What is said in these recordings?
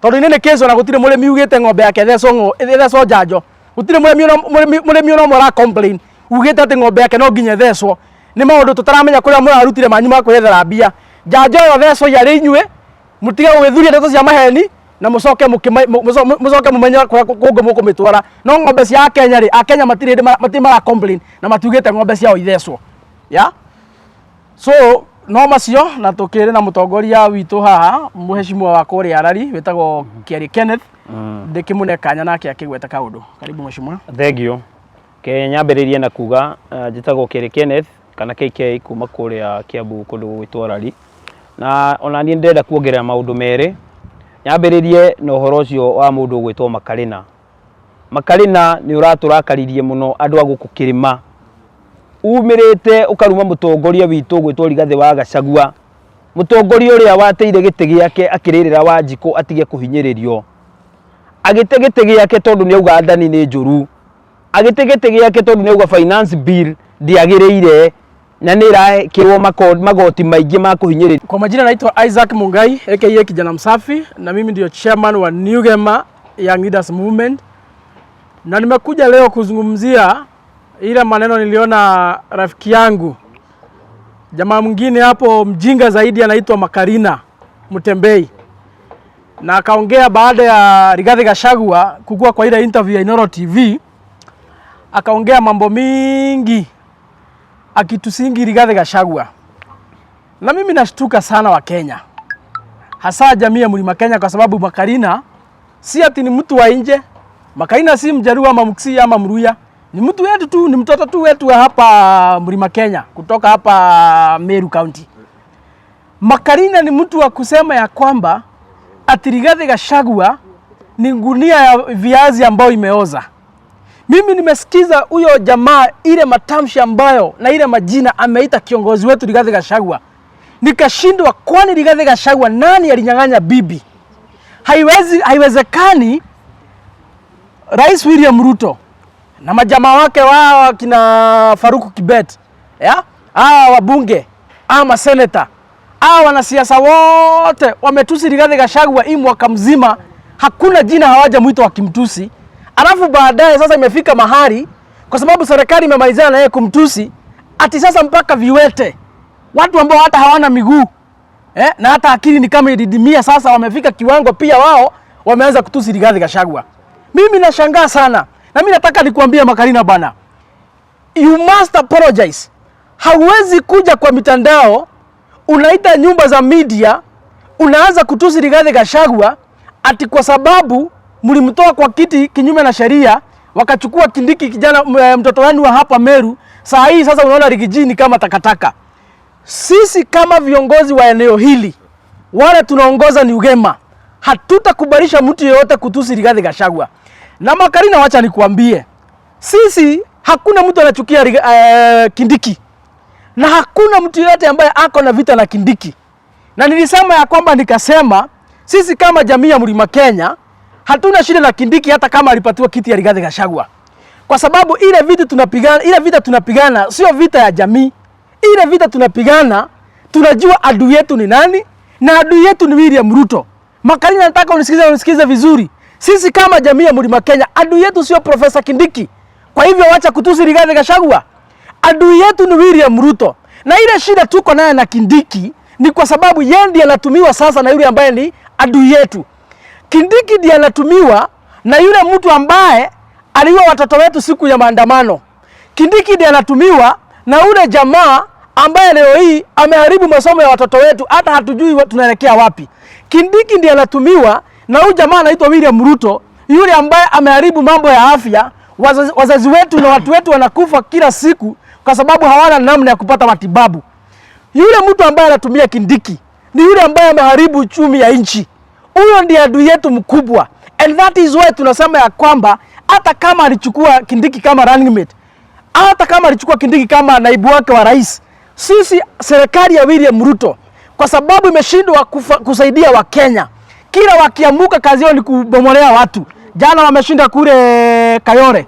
Tondu inene case ona gutire murimi ugite ng'ombe yake thecwo ĩthecwo njanjo. Gutire murimi ona ũmwe ũra complain ugite ati ng'ombe yake no nginya ĩthecwo. Nĩ maũndũ tũtaramenya kũrĩa mũrarutire manyu ma kwĩyethera mbia. Njanjo ĩyo thecwo yarĩ inyuĩ, mũtige gũgĩthuria ndeto cia maheni na mũcoke mũcoke mũmenye kũrĩa kũngĩ mũkũmĩtwara. No ng'ombe cia Akenya rĩ, Akenya matirĩ hĩndĩ matirĩ mara complain na matiugĩte ng'ombe ciao ithecwo ya. So no macio, na tukĩrĩ na mũtongoria witũ haha, mũheshimiwa wa kũrĩa Arari wĩtagwo Kiarie Kenneth. Ndĩkĩmũne kanya nake akĩgweta kaũndũ. Karibu, mheshimiwa. Thank you. Ke nyambĩrĩrie na kuga njĩtagwo Kĩrĩ Kenneth kana KK kuma kũrĩa Kiambu, kũndũ gũgwĩtwo Rari, na ona niĩ ndĩrenda kuongerera maũndũ merĩ. Nyambĩrĩrie na ũhoro ũcio wa mũndũ ũgwĩtwo Makarĩna. Makarĩna, nĩ ũratũrakaririe mũno andũ a gũkũ kĩrĩma. Umĩrĩte ũkaruma mũtongoria witũ ũgwĩtwo Rigathĩ wa Gachagua, mũtongoria ũrĩa wateire gĩtĩ gĩake akĩrĩrĩra Wanjikũ atige kũhinyĩrĩrio. Agĩte gĩtĩ gĩake tondũ nĩ auga Adani nĩ njũru. Agĩte gĩtĩ gĩake tondũ nĩ auga finance bill ndĩagĩrĩire na nĩ ĩrekĩrwo magoti maingĩ ma kũhinyĩrĩria. Kwa majina naitwa Isaac Mungai aka Kijana Msafi, na mimi ndio chairman wa New Gema Young Leaders Movement, na nimekuja leo kuzungumzia ile maneno niliona rafiki yangu jamaa mwingine hapo mjinga zaidi anaitwa Makarina Mutembei, na akaongea baada ya Rigathi Gachagua kukua kwa ile interview ya Inoro TV, akaongea mambo mingi akitusingi Rigathi Gachagua. Na mimi nashtuka sana wa Kenya, hasa jamii ya Mlima Kenya, kwa sababu Makarina si ati ni mtu wa nje. Makarina si Mjaluo ama Mkisii ama Mluhya, ni mtu wetu tu, ni mtoto tu wetu wa hapa Mlima Kenya, kutoka hapa Meru County. Makarina ni mtu wa kusema ya kwamba ati Rigathi Gachagua ni gunia ya viazi ambayo imeoza. Mimi nimesikiza huyo jamaa ile matamshi ambayo na ile majina ameita kiongozi wetu Rigathi Gachagua, nikashindwa, kwani Rigathi Gachagua nani alinyang'anya bibi? Haiwezi, haiwezekani Rais William Ruto na majamaa wake wao kina Faruku Kibet, ya hawa wabunge, hawa maseneta, hawa wanasiasa wote wametusi Rigathi Gachagua hii mwaka mzima, hakuna jina hawajamwita wakimtusi. Alafu baadaye sasa imefika mahali, kwa sababu serikali imemalizana na yeye kumtusi, ati sasa mpaka viwete, watu ambao hata hawana miguu na hata akili ni kama ilididimia, sasa wamefika kiwango pia wao wameanza kutusi Rigathi Gachagua. Mimi nashangaa sana, na mimi nataka nikuambie Makarina bana, you must apologize. Hauwezi kuja kwa mitandao unaita nyumba za media unaanza kutusi Rigathi Gachagua ati kwa sababu mlimtoa kwa kiti kinyume na sheria, wakachukua Kindiki kijana mtoto wenu wa hapa Meru. Saa hii sasa unaona Riggy G ni kama takataka. Sisi kama viongozi wa eneo hili wale tunaongoza ni Ugema, hatutakubalisha mtu yeyote kutusi Rigathi Gachagua. Na Makarina, wacha nikuambie, sisi hakuna mtu anachukia Kindiki na hakuna mtu yeyote ambaye ako na vita na Kindiki. Na nilisema ya kwamba, nikasema sisi kama jamii ya Mlima Kenya hatuna shida na Kindiki hata kama alipatiwa kiti ya Rigathi Gachagua, kwa sababu ile vita tunapigana, ile vita tunapigana sio vita ya jamii. Ile vita tunapigana, tunajua adui yetu ni nani, na adui yetu ni William Ruto. Makarina, nataka unisikize, unisikize vizuri. Sisi kama jamii ya Mlima Kenya, adui yetu sio Profesa Kindiki. Kwa hivyo wacha kutusi Rigathi Gachagua. Adui yetu ni William Ruto, na ile shida tuko naye na Kindiki ni kwa sababu yeye ndiye anatumiwa sasa na yule ambaye ni adui yetu. Kindiki ndiye anatumiwa na yule mtu ambaye aliua watoto wetu siku ya maandamano. Kindiki ndiye anatumiwa na ule jamaa ambaye leo hii ameharibu masomo ya watoto wetu, hata hatujui tunaelekea wapi. Kindiki ndiye anatumiwa na huyu jamaa anaitwa William Ruto, yule ambaye ameharibu mambo ya afya. Wazazi wetu na watu wetu wanakufa kila siku kwa sababu hawana namna ya kupata matibabu. Yule mtu ambaye anatumia Kindiki ni yule ambaye ameharibu uchumi ya nchi. Huyo ndiye adui yetu mkubwa, and that is why tunasema ya kwamba hata kama alichukua Kindiki kama running mate, hata kama alichukua Kindiki kama naibu wake wa rais, sisi serikali ya William Ruto, kwa sababu imeshindwa kusaidia Wakenya, kila wakiamuka kazi yao ni kubomolea watu. Jana wameshinda kule Kayole,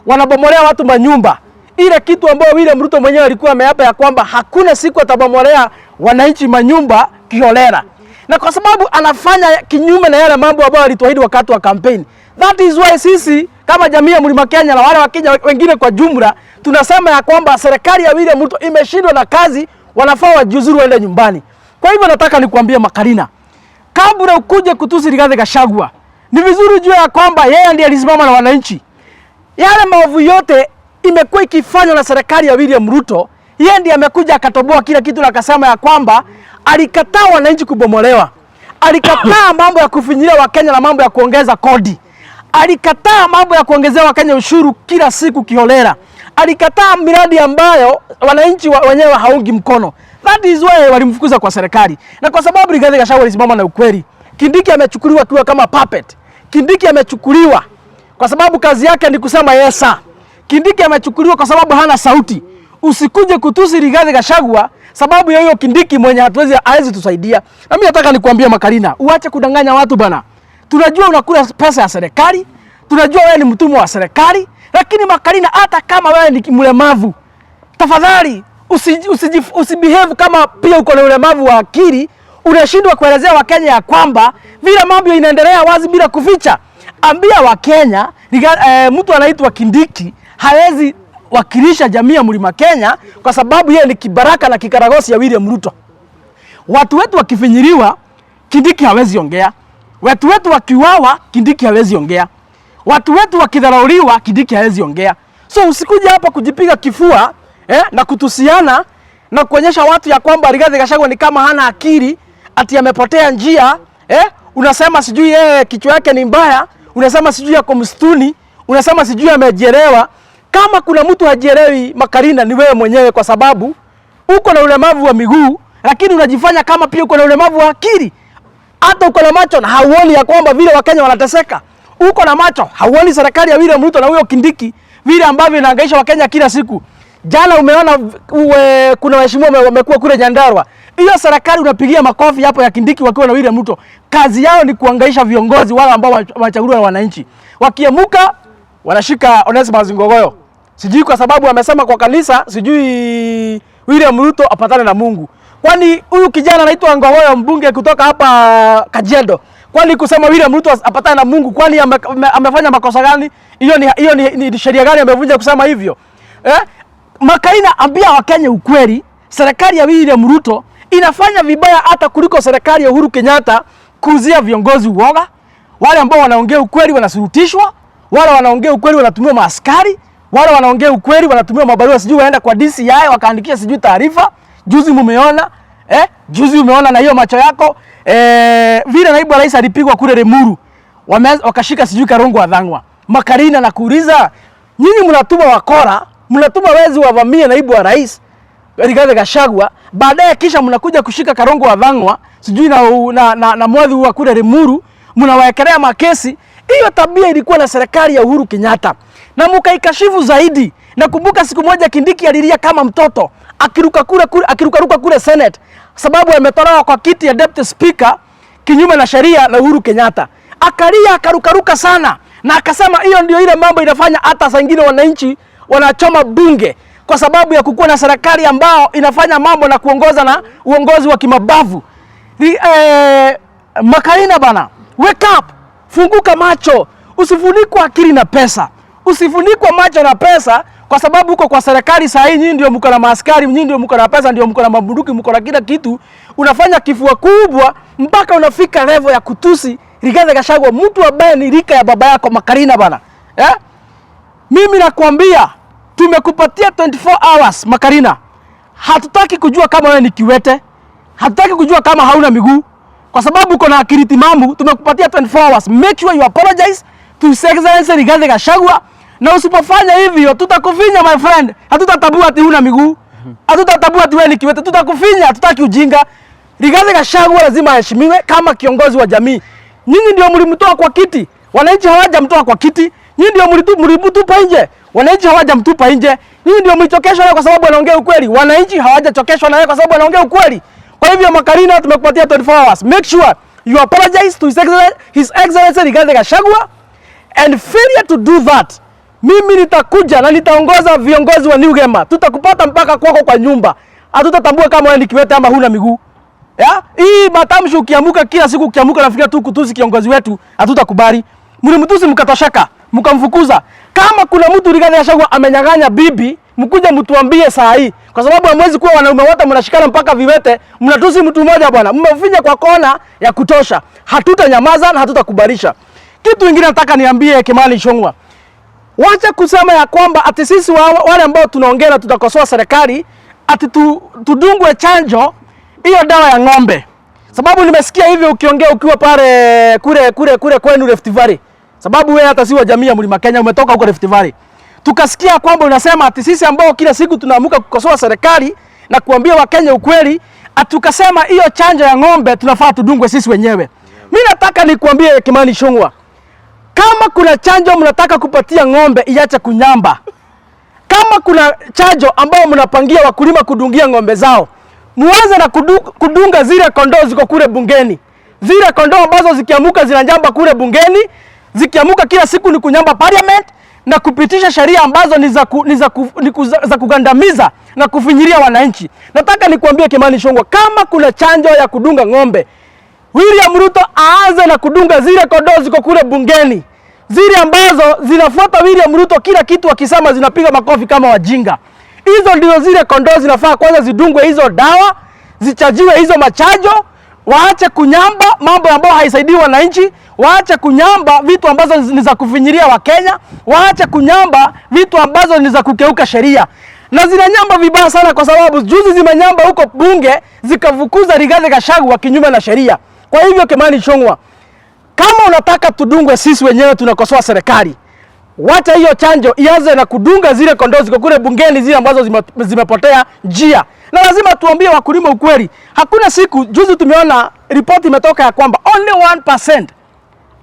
wanabomolea watu manyumba. Ile kitu ambayo William Ruto mwenyewe alikuwa ameapa ya kwamba hakuna siku atabomolea wananchi manyumba kiholela. Na kwa sababu anafanya kinyume na yale mambo ambayo alituahidi wakati wa campaign. That is why sisi kama jamii ya Mlima Kenya na wale wa Kenya wengine kwa jumla tunasema ya kwamba serikali ya William Ruto imeshindwa na kazi, wanafaa wajiuzuru waende nyumbani. Kwa hivyo nataka nikuambie Makarina, kabla ukuje kutusi Rigathi Gachagua, ni vizuri ujue ya kwamba yeye ndiye alisimama na wananchi. Yale maovu yote imekuwa ikifanywa na serikali ya William Ruto, yeye ndiye amekuja akatoboa kila kitu na akasema ya kwamba alikataa wananchi kubomolewa, alikataa mambo ya kufinyilia Wakenya na mambo ya kuongeza kodi, alikataa mambo ya kuongezea Wakenya ushuru kila siku kiholela, alikataa miradi ambayo wananchi wenyewe haungi mkono. That is why walimfukuza kwa serikali, na kwa sababu Rigathi Gachagua alisimama na ukweli. Kindiki amechukuliwa akiwa kama puppet. Kindiki amechukuliwa kwa sababu kazi yake ni kusema yes sir. Kindiki amechukuliwa kwa sababu hana sauti. Usikuje kutusi Rigathi Gachagua sababu ya huyo Kindiki mwenye hatuwezi hawezi tusaidia. Na mimi nataka nikuambie Makarina, uache kudanganya watu bana. Tunajua unakula pesa ya serikali, tunajua wewe ni mtumwa wa serikali, lakini Makarina, hata kama wewe ni mlemavu, tafadhali usibehave kama pia uko na ulemavu wa akili. Unashindwa kuelezea Wakenya ya kwamba vile mambo inaendelea wazi bila kuficha. Ambia Wakenya mtu anaitwa Kindiki hawezi wakilisha jamii ya Mlima Kenya kwa sababu yeye ni kibaraka na kikaragosi ya William Ruto. Watu wetu wakifinyiliwa, Kindiki hawezi ongea. Watu wetu wakiuawa, Kindiki hawezi ongea. Watu wetu wakidharauliwa, Kindiki hawezi ongea. So usikuje hapa kujipiga kifua na kutusiana na kuonyesha watu ya kwamba Rigathi Gachagua ni kama hana akili, ati amepotea njia. Unasema sijui yeye kichwa yake ni mbaya, unasema sijui yako msituni, unasema sijui amejielewa. Kama kuna mtu hajielewi, Makarina, ni wewe mwenyewe, kwa sababu uko na ulemavu wa miguu, lakini unajifanya kama pia uko na ulemavu wa akili. Hata uko na macho na hauoni ya kwamba vile Wakenya wanateseka. Uko na macho hauoni serikali ya William Ruto na huyo Kindiki vile ambavyo inahangaisha Wakenya kila siku. Jana umeona kuna waheshimiwa wamekuwa kule Nyandarua. Hiyo serikali unapigia makofi hapo ya Kindiki wakiwa na William Ruto. Kazi yao ni kuhangaisha viongozi wale ambao wanachaguliwa na wananchi. Wakiamuka wanashika Onesmus Ngogoyo. Sijui kwa sababu amesema kwa kanisa, sijui William Ruto apatane na Mungu. Kwani huyu kijana anaitwa Ngogoyo, mbunge kutoka hapa Kajiado, kwani kusema William Ruto apatane na Mungu, kwani amefanya makosa gani? Hiyo ni sheria gani amevunja kusema hivyo? Eh? Makaina, ambia Wakenya ukweli, serikali ya William Ruto inafanya vibaya hata kuliko serikali ya Uhuru Kenyatta kuuzia viongozi uoga. Wale ambao wanaongea ukweli wanasurutishwa, wale wanaongea ukweli wanatumiwa maaskari, wale wanaongea ukweli wanatumiwa mabarua, sijui waenda kwa DCI wakaandikia sijui taarifa. Juzi mumeona, eh? Juzi umeona na hiyo macho yako vile naibu wa rais alipigwa kule Limuru, wakashika sijui Karungo wa Thang'wa. Makarina, na kuuliza, nyinyi mnatuma wakora, mnatuma wezi wavamie naibu wa rais Rigathi Gachagua, baadaye kisha mnakuja kushika Karungo wa Thang'wa sijui na mwadhi wa kule Limuru, mnawaekelea makesi. Hiyo tabia ilikuwa na serikali ya Uhuru Kenyatta na mkaikashifu zaidi. Nakumbuka siku moja Kindiki alilia kama mtoto akiruka kule kule, akirukaruka kule Senate sababu ametolewa kwa kiti ya deputy speaker kinyume na sheria na Uhuru Kenyatta. Akalia akarukaruka sana na akasema hiyo ndio ile mambo inafanya hata saa ingine wananchi wanachoma bunge kwa sababu ya kukuwa na serikali ambao inafanya mambo na kuongoza na uongozi wa kimabavu. Makarina bana, wake up, funguka macho, usifunikwe akili na pesa, usifunikwe macho na pesa kwa sababu uko kwa serikali saa hii, nyinyi ndio mko na maaskari, nyinyi ndio mko na pesa, ndio mko na mabunduki, mko na kila kitu. Unafanya kifua kubwa mpaka unafika level ya kutusi Rigathi Gachagua, mtu ambaye ni rika ya baba yako. Makarina bana, eh? Mimi nakwambia tumekupatia 24 hours, Makarina. Hatutaki kujua kama wewe ni kiwete, hatutaki kujua kama hauna miguu, kwa sababu uko na akili timamu. Tumekupatia 24 hours, make sure you apologize to His Excellency Rigathi Gachagua, na usipofanya hivyo tutakufinya, my friend. Hatutatambua ati huna miguu, hatutatambua ati wewe ni kiwete, tutakufinya. Hatutaki ujinga. Rigathi Gachagua lazima aheshimiwe kama kiongozi wa jamii. Nyinyi ndio mlimtoa kwa kiti, wananchi hawajamtoa kwa kiti. Nyinyi ndio mlimtupa nje, wananchi hawajamtupa nje. Nyinyi ndio mlichokeshwa naye kwa sababu anaongea ukweli, wananchi hawajachokeshwa naye kwa sababu anaongea ukweli. Kwa hivyo Makarina, tumekupatia 24 hours. Make sure you apologize to His Excellency Rigathi Gachagua, and failure to do that, mimi nitakuja na nitaongoza viongozi wa New Gema, tutakupata mpaka kwako kwa nyumba. Hatutatambua kama wewe ni kiwete ama huna miguu. Ya? Hii matamshi ukiamuka kila siku ukiamuka nafikiria tu kutusi kiongozi wetu, hatutakubali. Mlimtusi mkatosheka, mkamfukuza. Kama kuna mtu Rigathi Gachagua amenyang'anya bibi, mkuja mtuambie saa hii. Kwa sababu hamwezi kuwa wanaume wote mnashikana mpaka viwete, mnatusi mtu mmoja bwana. Mmefinya kwa kona ya kutosha. Hatutanyamaza na hatutakubalisha. Kitu kingine nataka niambie Kimani Ichung'wah. Wacha kusema ya kwamba ati sisi wale ambao tunaongea na tutakosoa serikali ati tudungwe chanjo hiyo dawa ya ng'ombe. Sababu nimesikia hivyo ukiongea ukiwa pale kule kule kule kwenu Rift Valley. Sababu wewe hata si wa jamii ya Mlima Kenya, umetoka huko Rift Valley. Tukasikia kwamba unasema ati sisi ambao kila siku tunaamuka kukosoa serikali na kuambia Wakenya ukweli, ati tukasema hiyo chanjo ya ng'ombe tunafaa tudungwe sisi wenyewe. Mimi nataka nikuambie Kimani Ichung'wah, kama kuna chanjo mnataka kupatia ng'ombe iache kunyamba, kama kuna chanjo ambayo mnapangia wakulima kudungia ng'ombe zao, muanze na kudunga zile kondoo ziko kule bungeni, zile kondoo ambazo zikiamuka zinanyamba kule bungeni, zikiamuka kila siku ni kunyamba parliament na kupitisha sheria ambazo ni za kugandamiza na kufinyiria wananchi. Nataka nikuambie Kimani Ichung'wah, kama kuna chanjo ya kudunga ng'ombe, William Ruto aanze na kudunga zile kondoo ziko kule bungeni, zile ambazo zinafuata William Ruto kila kitu akisema zinapiga makofi kama wajinga. Hizo ndio zile kondoo zinafaa kwanza zidungwe hizo dawa, zichajiwe hizo machajo, waache kunyamba mambo ambayo haisaidii wananchi, waache kunyamba vitu ambazo ni za kufinyiria Wakenya, waache kunyamba vitu ambazo ni za kukeuka sheria. Na zinanyamba vibaya sana, kwa sababu juzi zimenyamba huko bunge zikafukuza Rigathi Gachagua kinyume na sheria. Kwa hivyo Kimani Ichung'wah, kama unataka tudungwe sisi wenyewe tunakosoa serikali, wacha hiyo chanjo ianze na kudunga zile kondoo ziko kule bungeni, zile ambazo zimepotea njia. Na lazima tuambie wakulima ukweli. Hakuna siku, juzi tumeona ripoti imetoka ya kwamba only 1%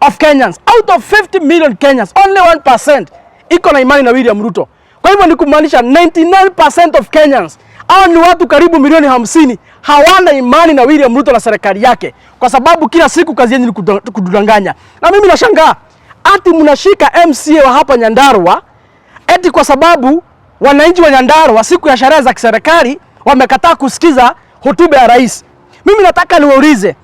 of Kenyans out of 50 million Kenyans, only 1% iko na imani na William Ruto. Kwa hivyo ni kumaanisha 99% of Kenyans, hao ni watu karibu milioni 50, hawana imani na William Ruto na serikali yake, kwa sababu kila siku kazi yenu ni kudanganya. Na mimi nashangaa ati mnashika MCA wa hapa Nyandarua eti kwa sababu wananchi wa Nyandarua siku ya sherehe za kiserikali wamekataa kusikiza hotuba ya rais. Mimi nataka niwaulize,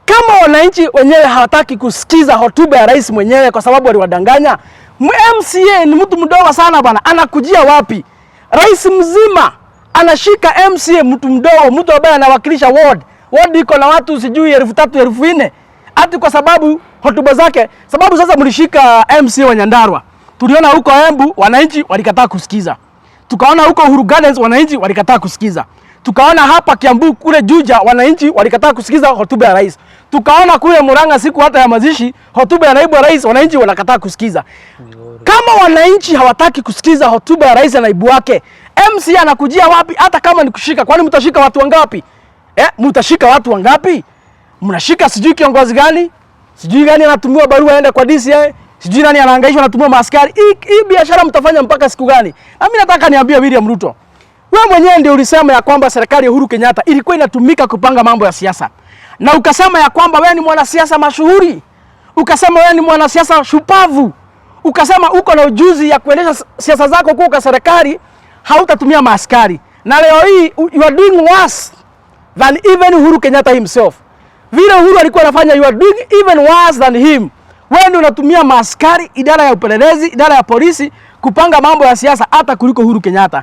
kama wananchi wenyewe hawataki kusikiza hotuba ya rais mwenyewe kwa sababu aliwadanganya, MCA ni mtu mdogo sana bwana, anakujia wapi? Rais mzima anashika MCA, mtu mdogo, mtu ambaye anawakilisha ward. Ward iko na watu sijui 3,000 4,000, ati kwa sababu hotuba zake. Sababu sasa mlishika MCA wa Nyandarua, tuliona huko Embu wananchi walikataa kusikiza, tukaona huko Uhuru Gardens wananchi walikataa kusikiza, tukaona hapa Kiambu kule Juja wananchi walikataa kusikiza hotuba ya rais, tukaona kule Murang'a siku hata ya mazishi hotuba ya naibu wa rais wananchi wanakataa kusikiza. Kama wananchi hawataki kusikiza hotuba ya rais na naibu wake, MCA anakujia wapi? Hata kama ni kushika, kwani mtashika watu wangapi? Mtashika watu wangapi? Mnashika sijui kiongozi gani, sijui gani anatumiwa barua aende kwa DCI, sijui nani anahangaishwa anatumiwa maaskari. Hii biashara mtafanya mpaka siku gani? Na mimi nataka niambie William Ruto, wewe mwenyewe ndio ulisema ya kwamba serikali ya Uhuru Kenyatta ilikuwa inatumika kupanga mambo ya siasa, na ukasema ya kwamba wewe ni mwanasiasa mashuhuri, ukasema wewe ni mwanasiasa shupavu, ukasema uko na ujuzi ya kuendesha siasa zako kwa serikali, hautatumia maaskari. Na leo hii you are doing worse than even Uhuru Kenyatta himself. Vile Uhuru alikuwa anafanya, you are doing even worse than him. Wewe ndio unatumia maaskari, idara ya upelelezi, idara ya polisi kupanga mambo ya siasa hata kuliko Uhuru Kenyatta.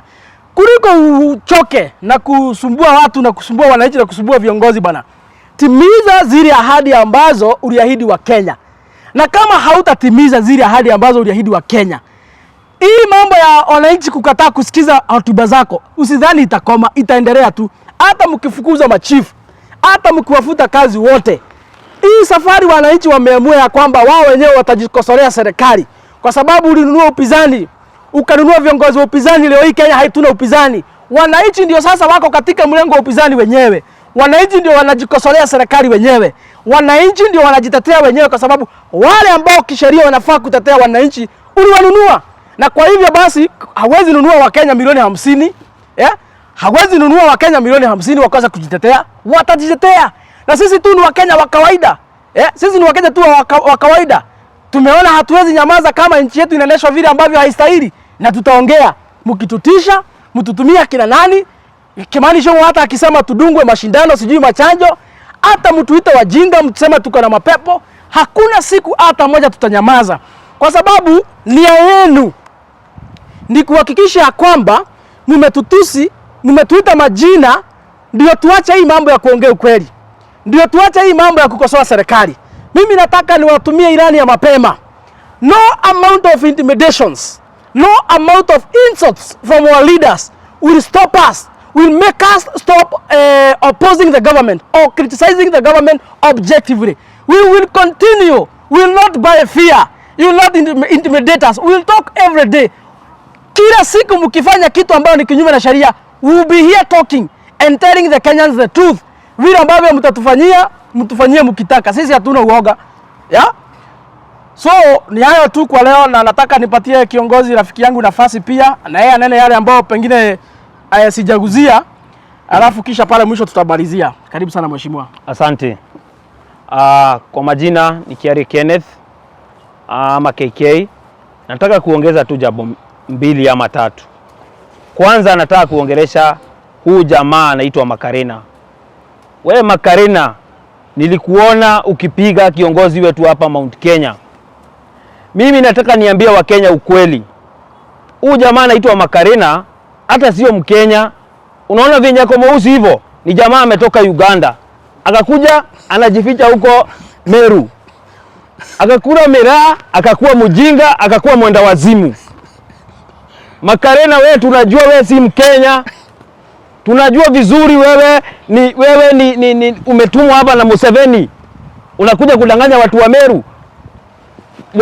Kuliko uchoke na kusumbua watu na kusumbua wananchi na kusumbua viongozi bwana. Timiza zile ahadi ambazo uliahidi wa Kenya. Na kama hautatimiza zile ahadi ambazo uliahidi wa Kenya, hii mambo ya wananchi kukataa kusikiza hotuba zako, usidhani itakoma, itaendelea tu. Hata mkifukuza machifu, hata mkiwafuta kazi wote, hii safari wananchi wameamua ya kwamba wao wenyewe watajikosolea serikali, kwa sababu ulinunua upinzani, ukanunua viongozi wa upinzani. Leo hii Kenya haituna upinzani. Wananchi ndio sasa wako katika mlengo wa upinzani wenyewe. Wananchi ndio wanajikosolea serikali wenyewe. Wananchi ndio wanajitetea wenyewe, kwa sababu wale ambao kisheria wanafaa kutetea wananchi uliwanunua. Na kwa hivyo basi hawezi nunua Wakenya milioni 50, Hawezi nunua Wakenya milioni 50 wakaanza kujitetea. Watajitetea. Na sisi tu ni Wakenya wa kawaida. Sisi ni Wakenya tu wa kawaida. Tumeona hatuwezi nyamaza kama nchi yetu inaendeshwa vile ambavyo haistahili, na tutaongea. Mkitutisha, mtutumia kina nani? Kimani Ichung'wah hata akisema tudungwe mashindano sijui machanjo, Hata mtuite wajinga, mtuseme tuko na mapepo, hakuna siku hata moja tutanyamaza, kwa sababu nia yenu ni kuhakikisha ya kwamba mmetutusi, mmetuita majina, ndio tuache hii mambo ya kuongea ukweli, ndio tuache hii mambo ya kukosoa serikali. Mimi nataka niwatumie ilani ya mapema. No amount of intimidations, no amount of insults from our leaders will stop us, will make us stop opposing the government or criticizing the government objectively. We will continue. We will not buy fear. You will not intimidate us. We will talk every day. Kila siku mkifanya kitu ambayo ni kinyume na sheria, we will be here talking and telling the Kenyans the truth. Vile ambavyo mtatufanyia, mtufanyie mkitaka. Sisi hatuna uoga. Yeah? So ni hayo tu kwa leo, na nataka nipatie kiongozi rafiki yangu nafasi pia na yeye anene yale ambayo pengine sijaguzia, alafu kisha pale mwisho tutamalizia. Karibu sana mheshimiwa. Asante. Kwa majina ni Kiari Kenneth ama KK. Nataka kuongeza tu jambo mbili ama tatu. Kwanza nataka kuongelesha huu jamaa anaitwa Makarena. We Makarena, nilikuona ukipiga kiongozi wetu hapa Mount Kenya. Mimi nataka niambie Wakenya ukweli. Huu jamaa anaitwa Makarena hata sio Mkenya. Unaona venye ako mweusi hivyo, ni jamaa ametoka Uganda, akakuja anajificha huko Meru, akakula miraa, akakuwa mjinga, akakuwa mwenda wazimu. Makarena, wewe tunajua wewe si Mkenya, tunajua vizuri wewe ni umetumwa hapa na Museveni, unakuja kudanganya watu wa Meru.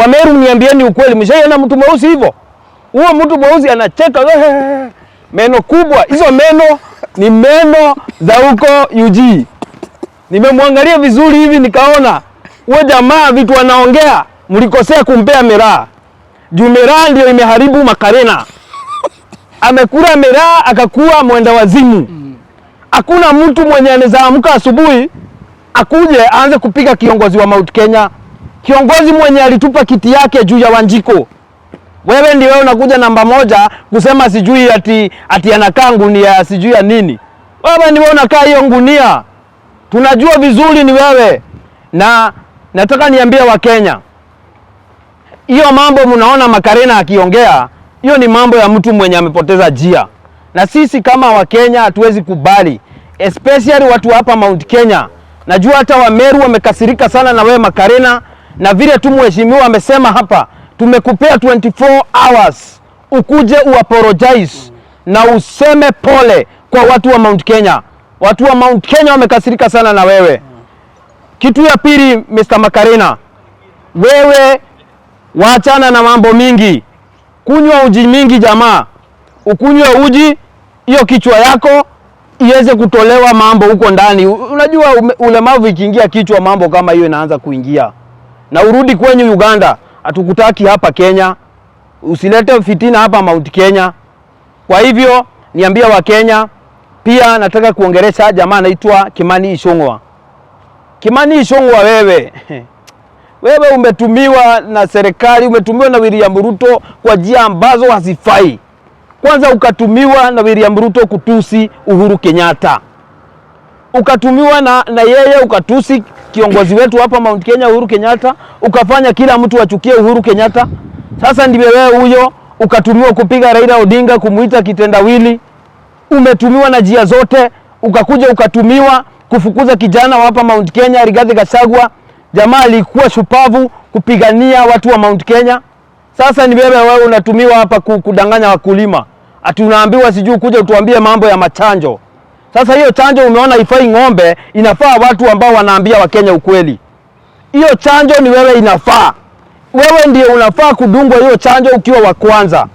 Wa Meru, niambieni ukweli, mshaiona mtu mweusi hivyo? Huo mtu mweusi anacheka meno kubwa, hizo meno ni meno za huko UG. Nimemwangalia vizuri hivi nikaona huo jamaa vitu anaongea, mlikosea kumpea miraa. Juu miraa ndio imeharibu Makarena. Amekula miraa akakuwa mwenda wazimu. Hakuna mtu mwenye anaweza amka asubuhi akuje aanze kupiga kiongozi wa Mount Kenya, kiongozi mwenye alitupa kiti yake juu ya Wanjiku. Wewe ndio wewe unakuja namba moja kusema sijui ati anakaa ngunia sijui ya nini. Wewe ni wewe unakaa hiyo ngunia, tunajua vizuri ni wewe. Na nataka niambie Wakenya, hiyo mambo mnaona Makarena akiongea, hiyo ni mambo ya mtu mwenye amepoteza njia, na sisi kama Wakenya hatuwezi kubali, especially watu hapa Mount Kenya. Najua hata Wameru wamekasirika sana na wewe Makarena, na vile tu mheshimiwa amesema hapa, tumekupea 24 hours ukuje uapologize na useme pole kwa watu wa Mount Kenya. Watu wa Mount Kenya wamekasirika sana na wewe. Kitu ya pili, Mr. Makarena, wewe waachana na mambo mingi, kunywa uji mingi jamaa, ukunywe uji hiyo kichwa yako iweze kutolewa mambo huko ndani. Unajua ulemavu ikiingia kichwa, mambo kama hiyo inaanza kuingia, na urudi kwenyu Uganda. Hatukutaki hapa Kenya, usilete fitina hapa Mount Kenya. Kwa hivyo niambia Wakenya pia, nataka kuongelesha jamaa anaitwa Kimani Ichung'wa. Kimani Ichung'wa, wewe umetumiwa na serikali, umetumiwa na William Ruto kwa njia ambazo hazifai. Kwanza ukatumiwa na William Ruto kutusi Uhuru Kenyatta, ukatumiwa na yeye ukatusi kiongozi wetu hapa Mount Kenya Uhuru Kenyatta, ukafanya kila mtu achukie Uhuru Kenyatta. Sasa ndiwe wewe huyo ukatumiwa kupiga Raila Odinga, kumuita kitendawili. Umetumiwa na njia zote, ukakuja ukatumiwa kufukuza kijana wa hapa Mount Kenya Rigathi Gachagua. Jamaa alikuwa shupavu kupigania watu wa Mount Kenya. Sasa ni wewe wewe unatumiwa hapa kudanganya wakulima, ati unaambiwa sijui kuja utuambie mambo ya machanjo. Sasa hiyo chanjo umeona haifai ng'ombe, inafaa watu ambao wanaambia Wakenya ukweli. Hiyo chanjo ni wewe inafaa. Wewe ndio unafaa kudungwa hiyo chanjo ukiwa wa kwanza.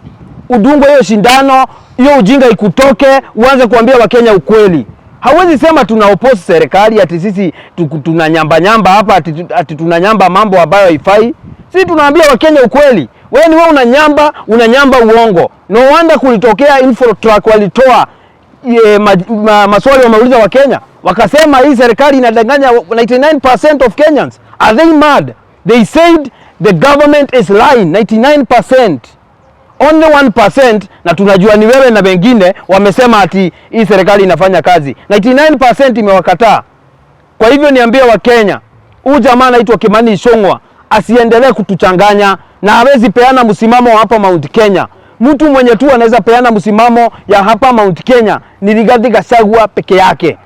Udungwe hiyo shindano, hiyo ujinga ikutoke, uanze kuambia Wakenya ukweli. Hauwezi sema tuna oppose serikali ati sisi tuna nyamba nyamba hapa ati tunanyamba mambo ambayo haifai. Sisi tunaambia Wakenya ukweli. Wewe ni wewe unanyamba, unanyamba uongo. No wonder kulitokea Infotrak walitoa maswali wameuliza Wakenya, wakasema hii serikali inadanganya 99% of Kenyans. Are they mad? They said the government is lying 99%. Only 1%, na tunajua ni wewe na wengine wamesema ati hii serikali inafanya kazi. 99% imewakataa. Kwa hivyo niambie Wakenya, huyu jamaa anaitwa Kimani Ichung'wah asiendelee kutuchanganya na hawezi peana msimamo wa hapa Mount Kenya. Mtu mwenye tu anaweza peana msimamo ya hapa Mount Kenya ni Rigathi Gachagua peke yake.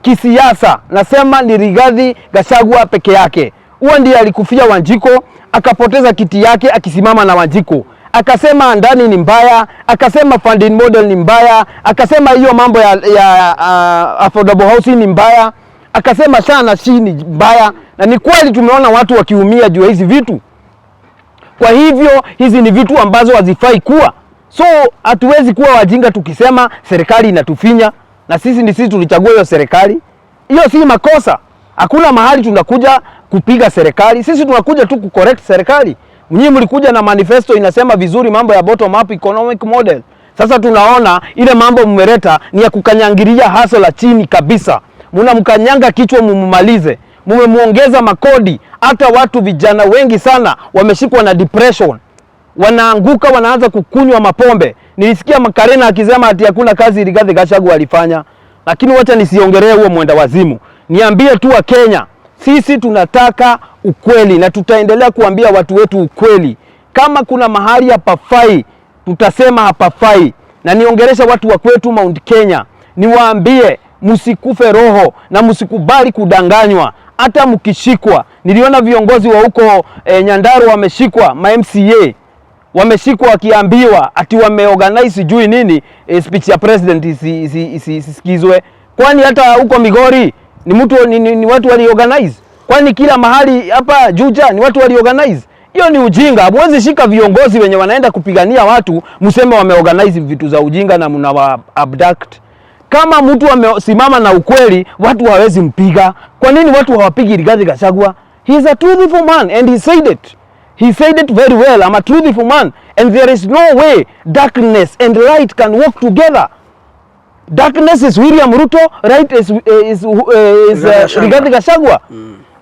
Kisiasa nasema ni Rigathi Gachagua peke yake. Huo ndiye alikufia Wanjiku, akapoteza kiti yake akisimama na Wanjiku. Akasema ndani ni mbaya, akasema funding model ni mbaya, akasema hiyo mambo ya affordable housing ni mbaya, akasema SHA na SHIF ni mbaya, na ni kweli tumeona watu wakiumia juu ya hizi vitu. Kwa hivyo hizi ni vitu ambazo hazifai kuwa. So hatuwezi kuwa wajinga tukisema serikali inatufinya na sisi ni sisi tulichagua hiyo serikali. Hiyo si makosa. Hakuna mahali tunakuja kupiga serikali, sisi tunakuja tu kucorrect serikali. Nyinyi mlikuja na manifesto inasema vizuri mambo ya bottom up economic model. Sasa tunaona ile mambo mmeleta ni ya kukanyangilia hustle la chini kabisa. Mnamkanyanga kichwa mumumalize. Mumemuongeza makodi, hata watu vijana wengi sana wameshikwa na depression, wanaanguka, wanaanza kukunywa mapombe. Nilisikia Makarena akisema ati hakuna kazi Rigathi Gachagua alifanya, lakini wacha nisiongelee huo mwenda wazimu. Niambie tu Wakenya, sisi tunataka ukweli na tutaendelea kuambia watu wetu ukweli. Kama kuna mahali hapafai, tutasema hapafai, na niongelesha watu wa kwetu Mount Kenya, niwaambie msikufe roho na msikubali kudanganywa. Hata mkishikwa, niliona viongozi wa huko Nyandarua wameshikwa, ma MCA wameshikwa wakiambiwa ati wameorganize sijui nini speech ya president isisikizwe. Kwani hata huko Migori ni mtu ni watu waliorganize? Kwani kila mahali hapa Juja ni watu waliorganize? Hiyo ni ujinga. Hamwezi shika viongozi wenye wanaenda kupigania watu mseme wameorganize vitu za ujinga na mnawa abduct. Kama mtu amesimama na ukweli, watu hawezi mpiga. Kwa nini watu hawapigi Rigathi Gachagua? He is a truthful man and he said it. He said it very well. I'm a truthful man and there is no way darkness and light can work together. Darkness is William Ruto, light is Rigathi Gachagua.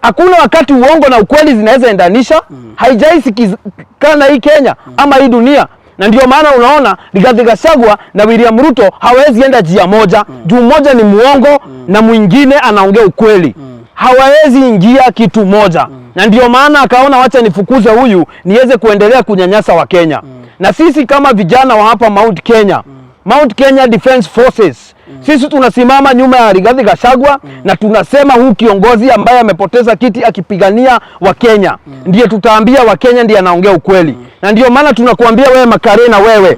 Hakuna wakati uongo na ukweli zinaweza endanisha. Haijaisikana hii Kenya ama hii dunia, na ndio maana unaona Rigathi Gachagua na William Ruto hawezi enda njia moja. Juu mmoja ni muongo na mwingine anaongea ukweli. Hawawezi ingia kitu moja. Na ndio maana akaona wacha nifukuze huyu niweze kuendelea kunyanyasa Wakenya. Na sisi kama vijana wa hapa Mount Kenya, Mount Kenya Defense Forces, sisi tunasimama nyuma ya Rigathi Gachagua na tunasema huu kiongozi ambaye amepoteza kiti akipigania Wakenya ndiye tutaambia Wakenya ndiye anaongea ukweli. Na ndio maana tunakuambia wewe Makarena, wewe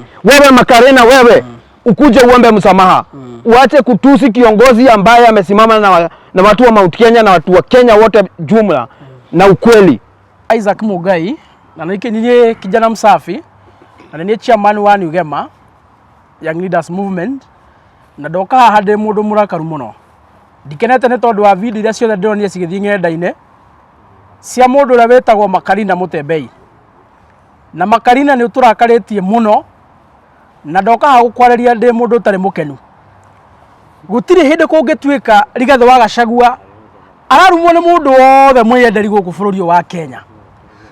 Makarena, wewe ukuje uombe msamaha, uache kutusi kiongozi ambaye amesimama na watu wa Mount Kenya na watu wa Kenya wote jumla na ukweli. Isaac Mugai na nä kijana msafi na nä chairman wa New Gema Young Leaders Movement, na ndoka haha ndä må ndå må rakaru må no. Ndikenete nä tondå wa video iria ciothe ndĩronire cigĩthiĩ ng'enda-inĩ cia mũndũ ũrĩa wĩtagwo Makarina Mũtembei. Na Makarina nĩ ũtũrakarĩtie mũno, na ndoka haha gũkwarĩria ndĩ mũndũ ũtarĩ mũkenu. Gũtirĩ hĩndĩ kũngĩtuĩka Rigathĩ wa Gachagua ararumwo nĩ mũndũ wothe mwĩyenderi gũkũ bũrũri ũyũ wa Kenya.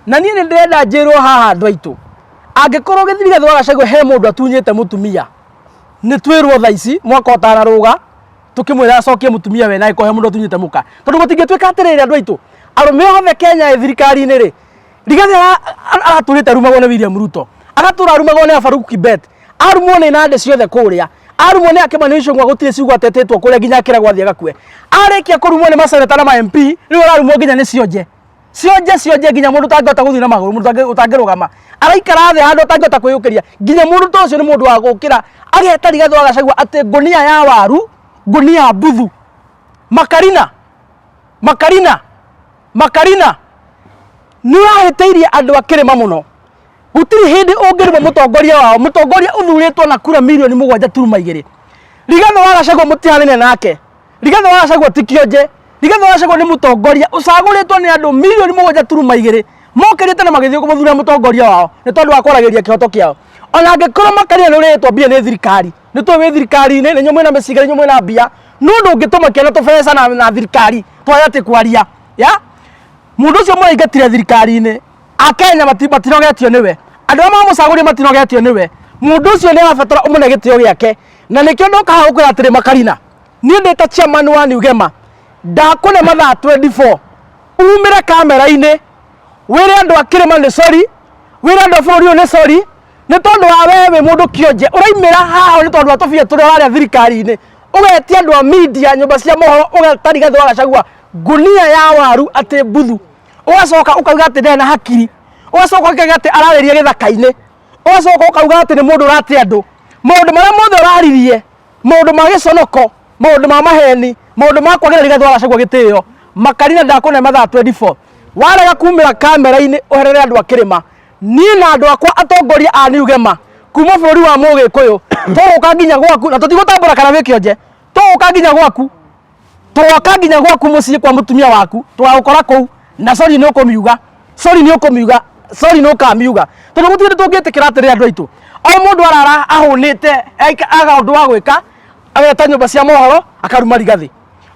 Na niĩ nĩ ndĩrenda njĩrwo haha andũ aitũ, angĩkorwo Rigathĩ wa Gachagua he mũndũ atunyĩte mũtumia, nĩ twĩrwo thaa ici mwaka ũtanarũga tukimwĩra acokie mũtumia we na angĩkorwo he mũndũ atunyĩte mũka, tondũ gũtingĩtuĩka atĩrĩrĩ andũ aitũ, arũme othe Kenya ĩ thirikari-inĩ rĩ, Rigathĩ aratũrĩte arumagwo nĩ William Ruto, agatũra arumagwo nĩ Farouk Kibet, arumwo nĩ Nandi ciothe kũrĩa, arumwo nĩ Kimani Ichung'wah, gũtirĩ ciugo atetĩtwo kũrĩa nginya akĩragwo athiĩ agakue. Arĩkia kũrumwo nĩ maseneta na ma MP, rĩu ararumwo nginya nĩ cionje cionje cionje, nginya mũndũ ũtangĩhota gũthiĩ na magũrũ, mũndũ ũtangĩrũgama, araikara thĩ handũ ũtangĩhota kwĩyũkĩria, nginya mũndũ ta ũcio nĩ mũndũ wa gũkĩra ageta Rigathĩ wa Gachagua atĩ ngũnia ya waru, ngũnia mbuthu. Makarina, Makarina, Makarina, nĩ ũrahĩtĩirie andũ a kĩrĩma mũno. Gũtirĩ hĩndĩ ũngĩruma mũtongoria wao, mũtongoria ũthurĩtwo na kura 7.2 mirioni. Rigathĩ wa Gachagua mũtihanĩne nake. Rigathĩ wa Gachagua ti kĩonje. Rigathĩ wa Gachagua nĩ mũtongoria ũcagũrĩtwo nĩ andũ 7.2 mirioni mokĩrĩte na magĩthiĩ kũmũthura mũtongoria wao nĩ tondũ wa kwaragĩria kĩhoto kĩao. Ona angĩkorwo Makarina nĩ ũrĩtwo mbia nĩ thirikari, nĩ tũĩ wĩ thirikari-inĩ, nĩ inyuĩ mwĩna mĩcinga, nĩ inyuĩ mwĩna mbia, no ndũngĩtũmakia na tũbeca na thirikari twaya atĩ kwaria ya mũndũ ũcio mũraingatire thirikari-inĩ. Akenya matinogetio nĩwe, andũ arĩa mamũcagũrire matinogetio nĩwe. Mũndũ ũcio nĩ arabatara ũmũne gĩtĩo gĩake, na nĩkĩo ndoka haha gũkwĩra atĩrĩ Makarina, niĩ ndĩ ta chairman wa New Gema. Ndakũne mathaa 24 umĩre kamera-inĩ, wĩre andũ a kĩrĩma nĩ sorry, wĩre andũ a bũrũri ũyũ nĩ sorry, nĩ tondũ wa we wĩ mũndũ kĩonje ũraimĩra haha nĩ tondũ wa tũbia tũrĩa ũrarĩa thirikari-inĩ, ũgetia andũ a media, nyũmba cia mohoro, ũgeta Rigathĩ wa Gachagua ngunia ya waru atĩ mbuthu, ũgacoka ũkauga atĩ ndarĩ na hakiri, ũgacoka ũkauga atĩ ararĩria gĩthaka-inĩ, ũgacoka ũkauga atĩ nĩ mũndũ ũrate andũ. Maũndũ marĩa mothe ũraririe, maũndũ ma gĩconoko, maũndũ ma maheni, maũndũ ma kwagĩra Rigathĩ wa Gachagua gĩtĩo, Makarina, ndakũne mathaa 24 warega kumĩra kamera-inĩ ũherere andũ a kĩrĩma. Niĩ na andũ akwa atongoria a New Gema kuma bũrũri wa Mũgĩkũyũ tũgũka nginya gwaku, na tũtigũtambũra kana wĩ kĩonje, tũgũka nginya gwaku, tũgoka nginya gwaku mũciĩ kwa mũtumia waku, tũgagũkora kũu, na sorry nĩ ũkũmiuga, sorry nĩ ũkũmiuga, sorry nĩ ũkamiuga, tondũ gũtirĩ tũngĩtĩkĩra atĩrĩ andũ aitũ, o mũndũ arara ahũnĩte aga ũndũ wa gwĩka, ageta nyũmba cia mohoro akaruma Rigathĩ.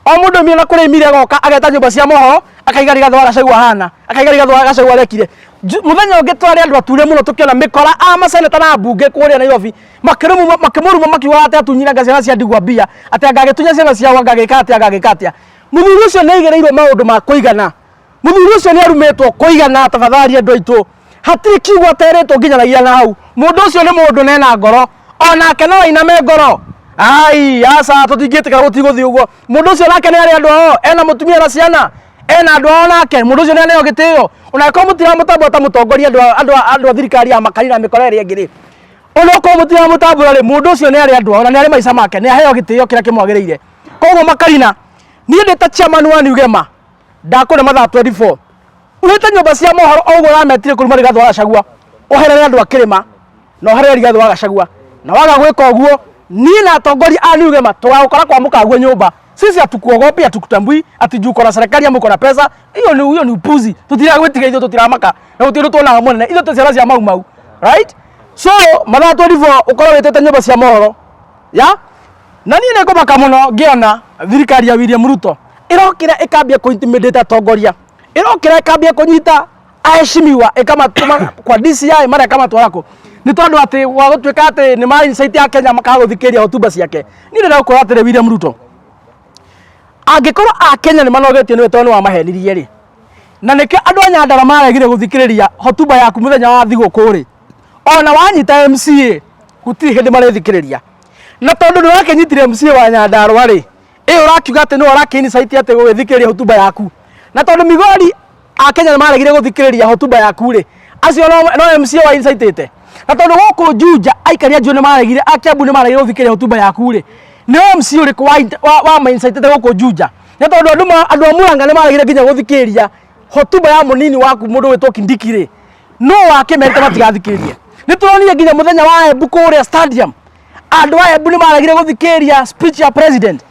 O mũndũ aumire na kũrĩa aumire agoka ageta nyũmba cia mohoro akaiga Rigathĩ wa Gachagua hana, akaiga Rigathĩ wa Gachagua arekire. Mũthenya ũngĩ twarĩ andũ ature mũno tũkĩona mĩkora a maseneta na mbunge kũrĩa Nairobi makĩrũmwo, makĩmũruma, makiuga atĩ atunyire ciana cia ndigwa mbia, atĩ anga agĩtunya ciana ciao, anga agĩka atĩa, anga agĩka atĩa. Mũthuri ũcio nĩ aigĩrĩirwo maũndũ ma kũigana, mũthuri ũcio nĩ arumĩtwo kũigana. Tafadhali andũ aitũ, hatirĩ kiugo aterĩtwo nginyanagia na hau. Mũndũ ũcio nĩ mũndũ nena ngoro, onake no ainame ngoro. Ai aca, tũtingĩtĩkĩra, gũtigũthiĩ ũguo. Mũndũ ũcio nake nĩ arĩ andũ ao, ena mũtumia na ciana, ena andũ ao, nake mũndũ ũcio nĩ aneo gĩtĩo. Ona angĩkorwo mũtiramũtambũra ta mũtongoria, andũ a thirikari ya Makarina mĩkora ĩrĩa ĩngĩ rĩ, onokorwo mũtiramũtambũra rĩ, mũndũ ũcio nĩ arĩ andũ ao na nĩ arĩ maica make, nĩ aheo gĩtĩo kĩrĩa kĩmwagĩrĩire. Koguo Makarina, niĩ ndĩ ta chairman wa New Gema ndakũne mathaa 24 wĩte nyũmba cia mohoro o ũguo ũrametire kũruma Rigathĩ wa Gachagua, ũherere andũ a kĩrĩma na ũherere Rigathĩ wa Gachagua. Na waga gwĩka ũguo, niĩ na atongoria a New Gema tũgagũkora kwa mũkaguo nyũmba. Sisi hatukuogopi, hatukutambui ati juu uko na serikali ama uko na pesa. Hiyo ni upuzi. Tutiragwĩtiga ithuĩ, tũtiramaka na gũtirĩ ũndũ tuonaga mũnene. Ithuĩ twĩ ciana cia Mau Mau, right? So mathaa 24 ũkorwo wĩtĩte nyũmba cia mohoro ya na niĩ nĩ ngũmaka mũno ngĩona thirikari ya William Ruto ĩrokĩra ĩkambia kũ-intimidate atongoria, ĩrokĩra ĩkambia kũnyita aheshimiwa, ĩkamatũma kwa DCI, marĩa ĩkamatwara kũ nĩ tondũ atĩ gwa gũtuĩka atĩ nĩ ma insight ya Kenya makaga gũthikĩrĩria hotuba ciake. Niĩ ndĩrenda gũkwĩra atĩrĩ, William Ruto, angĩkorwo a Kenya nĩ manogetio nĩwe tondũ nĩ wamahenirie rĩ, na nĩkĩo andũ a Nyandarua maregire gũthikĩrĩria hotuba yaku mũthenya wa thigũkũ rĩ, ona wanyita MCA gũtirĩ hĩndĩ marĩthikĩrĩria. Na tondũ nĩ wakĩnyitire MCA wa Nyandarua rĩ, ĩ ũrakiuga atĩ nĩwe ũrakĩ-incite atĩ gũgĩthikĩrĩria hotuba yaku, na tondũ Migori a Kenya nĩ maregire gũthikĩrĩria hotuba yaku rĩ, acio no MCA wa incitĩte. Na tondũ gũkũ Juja aikari a Juja nĩ maregire, a Kiambu nĩ maregire gũthikĩrĩria hotuba yaku rĩ, nĩ MC ũrĩkũ wa ma-incitĩte gũkũ Juja? Nĩ tondũ andũ a Murang'a nĩ maregire nginya gũthikĩrĩria hotuba ya mũnini waku mũndũ wĩtwo Kindiki rĩ, no wakĩmerĩte matigathikĩrĩrie? Nĩ tũronire nginya mũthenya wa Embu kũrĩa stadium, andũ a Embu nĩ maregire gũthikĩrĩria speech ya president.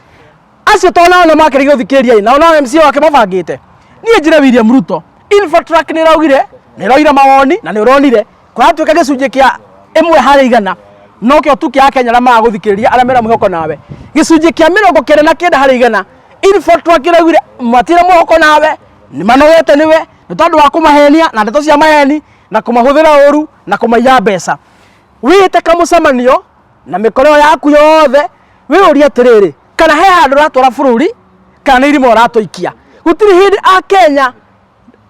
Acio to nao nĩ makĩregire gũthikĩrĩria ĩ, nao no MCA wake mabangĩte. Niĩ njĩre William Ruto, Infotrack nĩ ĩraugire, nĩ ĩroire mawoni na nĩ ũronire kũratuĩka gĩcunjĩ kĩa 1 harĩ 100 no kĩo tu kĩa Kenya arĩa magũthikĩrĩria, arĩa mena mwĩhoko nawe, gĩcunjĩ kĩa 99%. Infotrack ĩraugire matirĩ mwĩhoko nawe, nĩ manogete nĩwe nĩ tondũ wa kũmahenia na ndeto cia maheni na kũmahũthĩra ũru na kũmaiya mbeca. Wĩte kamũcemanio na mĩkoro yaku yothe, wĩyũrie atĩrĩrĩ, kana he handũ ũratwara bũrũri kana nĩ irima ũratũikia. Gũtirĩ hĩndĩ a Kenya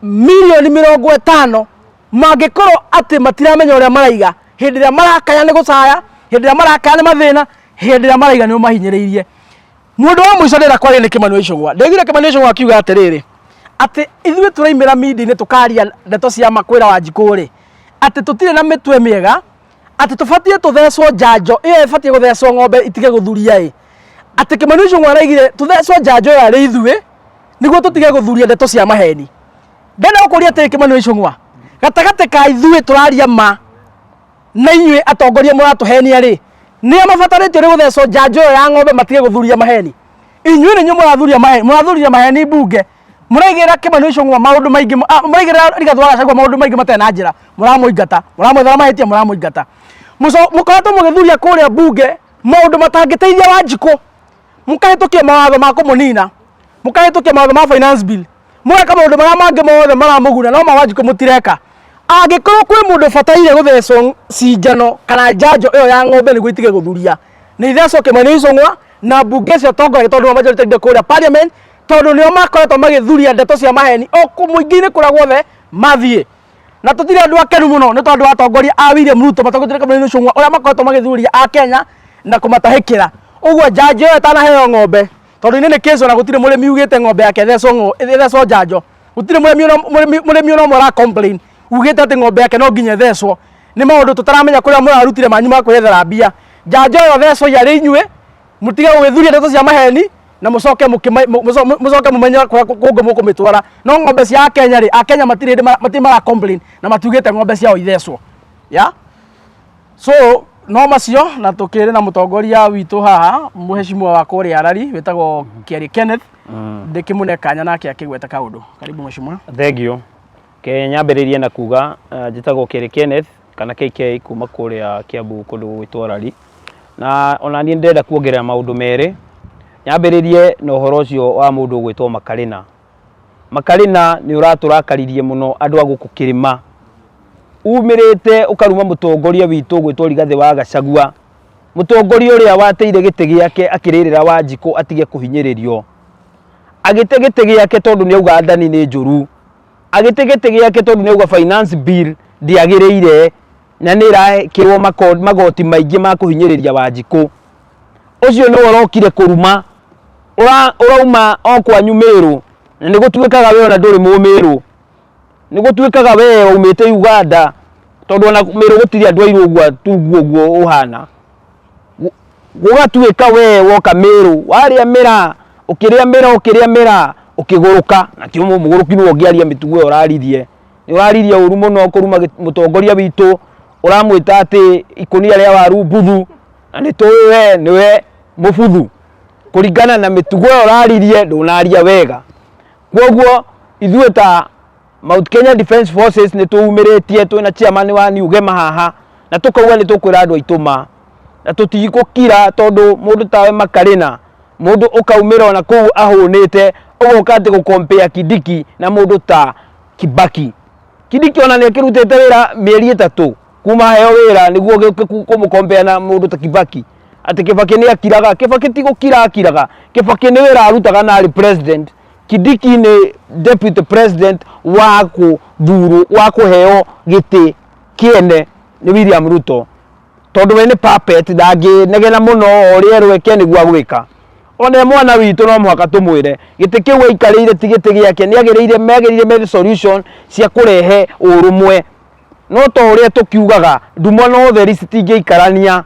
mirioni 50 mangĩkorwo atĩ matiramenya ũrĩa maraiga hĩndĩ ĩrĩa marakaya nĩ gũcaya, hĩndĩ ĩrĩa marakaya nĩ mathĩna, hĩndĩ ĩrĩa maraiga nĩ ũmahinyĩrĩirie. Mũndũ wa mũico ndĩrenda kwaria nĩ Kĩmani wa Icũgwa. Ndaiguire Kĩmani wa Icũgwa akiuga atĩrĩrĩ, atĩ ithuĩ tũraimĩra media-inĩ tũkaria ndeto cia ma kwĩra Wanjikũ rĩ, atĩ tũtirĩ na mĩtwe mĩega, atĩ tũbatiĩ tũthecwo njanjo ĩyo ĩbatiĩ gũthecwo ng'ombe itige gũthuria ĩ. Atĩ Kĩmani wa Icũgwa araigire tũthecwo njanjo ĩyo arĩ ithuĩ nĩguo tũtige gũthuria ndeto cia maheni. Ndĩrenda gũkũria atĩrĩ, Kĩmani wa Icũgwa, gatagatĩ ka ithuĩ tũraria ma na inyuĩ atongoria mũratũhenia rĩ, nĩa mabatarĩtio nĩ gũthecwo njanjo ĩyo ya ng'ombe matige gũthuria maheni? Inyuĩ nĩ inyuĩ mũrathuria maheni, mũrathuria maheni mbunge, mũraigĩrĩra Kĩmani wa Icũgwa maũndũ maingĩ, mũraigĩrĩra Rigathĩ wa Gachagua maũndũ maingĩ matarĩ na njĩra, mũramũingata, mũramwethera mahĩtia, mũramũingata. Mũkoretwo mũgĩthuria kũrĩa mbunge maũndũ matangĩteithia Wanjikũ, mũkahĩtũkia mawatho ma kũmũnina, mũkahĩtũkia mawatho ma finance bill, mũgeka maũndũ marĩa mangĩ mothe maramũguna, no ma Wanjikũ mũtireka. Angĩkorwo kwĩ mũndũ ũbataire gũthecwo cinjano kana njanjo ĩyo ya ng'ombe nĩguo itige gũthuria, nĩ ithecwo Kĩmani wa Icũgwa na mbunge cio tongoragia, tondũ nĩo majority leader kũrĩa parliament. Tondu nio makoretwo magithuria ndeto cia maheni o mũingĩ-inĩ kũrĩa guothe mathiĩ. Na tũtirĩ andũ akenu mũno nĩ tondũ atongoria a William Ruto matongoretie Kimani Ichung'wa ũrĩa makoretwo magĩthuria a Kenya na kũmatahĩkĩra. Ũguo njanjo ĩyo ĩtanaheo ng'ombe, tondũ inĩ nĩ kĩco na gũtirĩ mũrĩmi ugĩte ng'ombe yake ĩthecwo njanjo. Gũtirĩ mũrĩmi ona ũmwe ũra complain ugĩte atĩ ng'ombe yake no nginya ĩthecwo. Nĩ maũndũ tũtaramenya kũrĩa mũrarutire manyu ma kwĩyethera mbia. Njanjo ĩyo thecwo arĩ inyuĩ, mũtige gũgĩthuria ndeto cia maheni na mũcoke mũcoke mũmenye kũrĩa kũngĩ mũkũmĩtwara. No ng'ombe cia Akenya rĩ, Akenya matirĩ hĩndĩ matirĩ mara complain na matiugĩte ng'ombe ciao ithecwo. Yeah? So no macio na tukĩrĩ na mũtongoria witũ haha, mũheshimiwa wa kũrĩa Arari wĩtagwo Kiarie Kenneth. Ndĩkĩmũne kanya nake akĩgweta kaũndũ. Karibu, mheshimiwa. Thank you. Ke nyambĩrĩrie na kuga njĩtagwo Kĩrĩ Kenneth kana KK kuma kũrĩa Kiambu, kũndũ gũgwĩtwo Rari. Na ona niĩ ndĩrenda kuongerera maũndũ merĩ. Nyambĩrĩrie na ũhoro ũcio wa mũndũ ũgwĩtwo Makarĩna. Makarĩna, nĩ ũratũrakaririe mũno andũ a gũkũ kĩrĩma. Umĩrĩte ũkaruma mũtongoria witũ ũgwĩtwo Rigathĩ wa Gachagua, mũtongoria ũrĩa wateire gĩtĩ gĩake akĩrĩrĩra Wanjikũ atige kũhinyĩrĩrio. Agĩte gĩtĩ gĩake tondũ nĩ auga ndani nĩ njũru. Agĩte gĩtĩ gĩake tondũ nĩ auga finance bill ndĩagĩrĩire na nĩ ĩrekĩrwo magoti maingĩ ma kũhinyĩrĩria Wanjikũ. Ũcio nĩwe ũrokire kũruma. Ũrauma o kwanyu Mĩrũ, na nĩ gũtuĩkaga we ona ndũrĩ mũmĩrũ. Nĩ gũtuĩkaga we waumĩte Uganda, tondũ ona Mĩrũ gũtirĩ andũ airũ ũguo tungu ũguo ũhana. Gũgatuĩka we woka Mĩrũ warĩa mĩraa, ũkĩrĩa mĩraa, ũkĩrĩa mĩraa, ũkĩgũrũka. Na ti mũgũrũki nĩwe ũngĩaria mĩtugo ĩyo ũraririe. Nĩ ũraririe ũru mũno kũruma mũtongoria witũ, ũramwĩta atĩ ikũnia rĩa waru mbuthu, na nĩ tũĩ we nĩwe mũbuthu. Kũringana na mĩtugo ĩyo ũraririe, ndũnaria wega. Koguo ithuĩ ta Mount Kenya Defence Forces nĩ tũumĩrĩtie twĩna chairman wa New Gema haha, na tũkauga nĩ tũkwĩra andũ aitũ ma, na tũtigũkira tondũ mũndũ tawe Makarĩna, mũndũ ũkaumĩra ona kũu ahũnĩte, ũgoka atĩ gũkompea Kindiki na mũndũ ta Kibaki. Kindiki ona nĩ akĩrutĩte wĩra mĩeri 3 kuma heo wĩra nĩguo gĩũke kũmũkompea na mũndũ ta Kibaki, atĩ Kibaki nĩ akiraga. Kibaki ti gũkira akiraga, Kibaki nĩ wĩra arutaga na arĩ president. Kindiki nĩ deputy president wa kũthurwo, wa kũheo gĩtĩ kĩene nĩ William Ruto, tondũ we nĩ puppet, ndangĩnegena mũno, o ũrĩa erwo eke nĩguo agwĩka. Ona mwana witũ no mũhaka tũmwĩre gĩtĩ kĩu aikarĩire ti gĩtĩ gĩake. Nĩ agĩrĩire magĩrĩire methe solution cia kũrehe ũrũmwe, no to ũrĩa tũkiugaga, nduma na ũtheri citingĩikarania,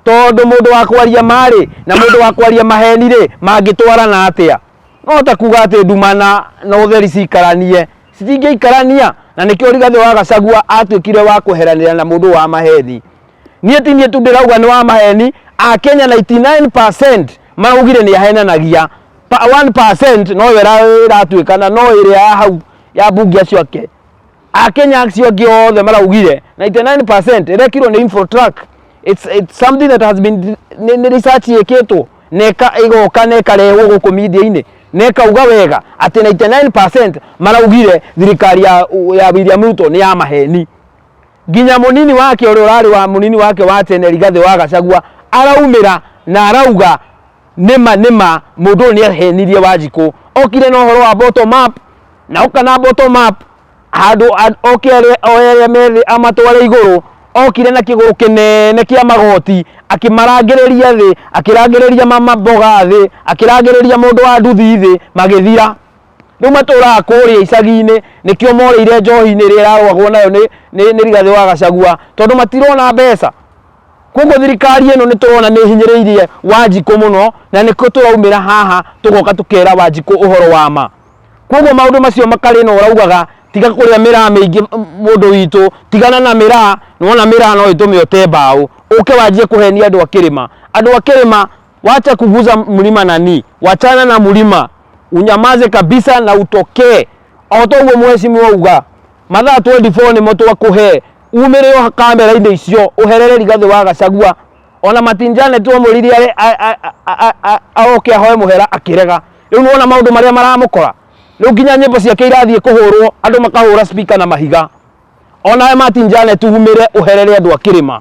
tondũ mũndũ wa kwaria marĩ na mũndũ wa kwaria maheni rĩ, mangĩtwarana atĩa? No ta kuga atĩ nduma na ũtheri cikaranie, citingĩikarania. Na nĩkĩo Rigathĩ wa Gachagua atuĩkire wa kweheranĩra na mũndũ wa maheni. Niĩ ti niĩ tu ndĩrauga nĩ wa maheni, Akenya 99% maraugire nĩ ahenanagia. 1% no yo ĩratuĩkana no ĩrĩa ya hau ya mbunge acio ake. Akenya acio angĩ othe maraugire 99%. Ĩrekirwo nĩ Infotrack. It's something that has been nĩ research ĩkĩtwo na ĩgoka na ĩkarehwo gũkũ media-inĩ na ĩkauga wega atĩ 99% maraugire thirikari ya William Ruto nĩ ya maheni. Nginya mũnini wake ũrĩa ũrarĩ wa mũnini wake wa tene, Rigathĩ wa Gachagua, araumĩra na arauga nĩma nĩma mũndũ ũyũ nĩ ahenirie Wanjikũ. Okire na ũhoro wa bottom up, na oka na bottom up handũ oke oe arĩa me thĩ amatware igũrũ. Okire na kĩgũrũ kĩnene kĩa magoti, akĩmarangĩrĩria thĩ, akĩrangĩrĩria mama mboga thĩ, akĩrangĩrĩria mũndũ wa nduthi thĩ, magĩthira. Rĩu matũraga kũrĩa icagi-inĩ, nĩkĩo morĩire njohi-inĩ ĩrĩa ĩrarũagwo nayo nĩ Rigathĩ wa Gachagua, tondũ matirona mbeca. Koguo thirikari ĩno nĩ tũrona nĩ ĩhinyĩrĩirie Wanjikũ mũno, na nĩkĩo tũraumĩra haha tũgoka tũkera Wanjikũ ũhoro wa ma. Koguo maũndũ macio Makarĩna ũraugaga, tiga kũrĩa mĩraa mĩingĩ, mũndũ witũ, tigana na mĩraa. Nĩwona mĩraa no ĩtũme ũte mbaũ, ũke wanjie kũhenia andũ a kĩrĩma. Andũ a kĩrĩma, wacha kuguza mlima nani, wachana na mlima, unyamaze kabisa na utokee. O toguo mheshimiwa uga, mathaa 24 nĩmo twakũhe, umĩre o kamera-inĩ icio ũherere Rigathĩ wa Gachagua. Ona Martin Janet twamwĩrire oke ahoe mũhera, akĩrega. Rĩu nĩwona maũndũ marĩa maramũkora. Rĩu nginya nyĩmbo ciake irathiĩ kũhũrwo, andũ makahũra speaker na mahiga. Onawe Martin Janet, umĩre ũherere andũ a kĩrĩma,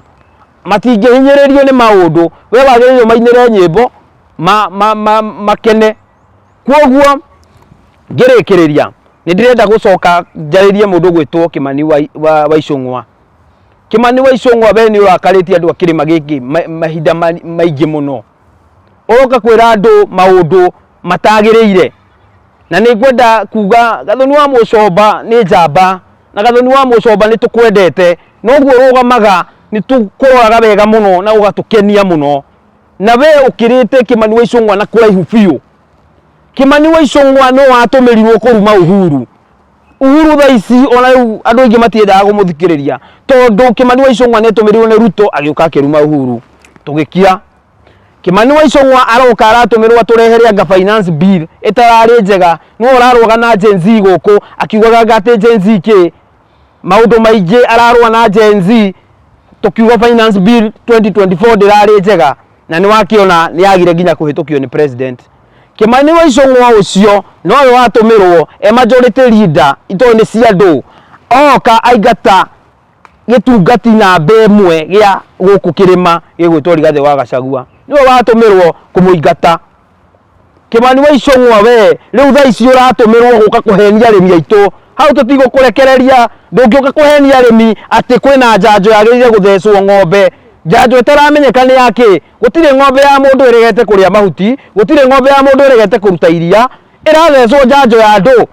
matingĩhinyĩrĩrio nĩ maũndũ. We wagĩrĩirwo mainĩre nyĩmbo ma, ma, ma, makene. Kwoguo ngĩrĩkĩrĩria nĩ ndĩrenda gũcoka njarĩrie mũndũ gwĩtwo Kimani wa, wa, wa Icũng'wa. Kimani wa Icũng'wa, we nĩ ũrakarĩtie andũ a kĩrĩma gĩkĩ mahinda maingĩ mũno. Ũroka kwĩra andũ maũndũ matagĩrĩire, na nĩ ngwenda kuga Gathoni wa Mũcomba nĩ njamba, na Gathoni wa Mũcomba nĩ tũkwendete, noguo ũrũgamaga nĩ tũkũroraga wega mũno na ũgatũkenia mũno. Na we ũkĩrĩte Kimani wa Icũng'wa na kũraihu biũ. Kimani wa Icũng'wa no watũmĩrirwo kũruma Uhuru. Uhuru thaa ici ona rĩu andũ aingĩ matiendaga kũmũthikĩrĩria tondũ Kimani wa Icũng'wa nĩ atũmĩrirwo nĩ Ruto agĩũka akĩruma Uhuru. Tũgĩkira. Kimani wa Icũng'wa aroka aratũmĩrwo atũrehere anga finance bill ĩtararĩ njega, no ũrarũaga na Gen Z gũkũ akiugaga anga atĩ Gen Z kĩ maũndũ maingĩ ararũa na Gen Z, tũkiuga finance bill 2024 ndĩrarĩ njega, na nĩ wakĩona nĩ yagire nginya kũhĩtũkio nĩ president. Kimani wa Icũng'wa ũcio nowe watũmĩrwo e majority leader itoĩ nĩ cia andũ, oka aingata gĩtungati namba ĩmwe gĩa gũkũ kĩrĩma gĩgwĩtwo Rigathĩ wa Gachagua, nĩwe watũmĩrwo kũmũingata. Kimani wa Icũng'wa, we rĩu thaa ici ũratũmĩrwo gũka kũhenia arĩmi aitũ, hau tũtigũkũrekereria. Ndũngĩũka kũhenia arĩmi atĩ kwĩna njanjo yagĩrĩire gũthecwo ng'ombe, njanjo ĩtaramenyeka nĩ yakĩ. Gũtirĩ ng'ombe ya mũndũ ĩregete kũrĩa mahuti, gũtirĩ ng'ombe ya mũndũ ĩregete kũruta iria, ĩrathecwo njanjo ya andũ.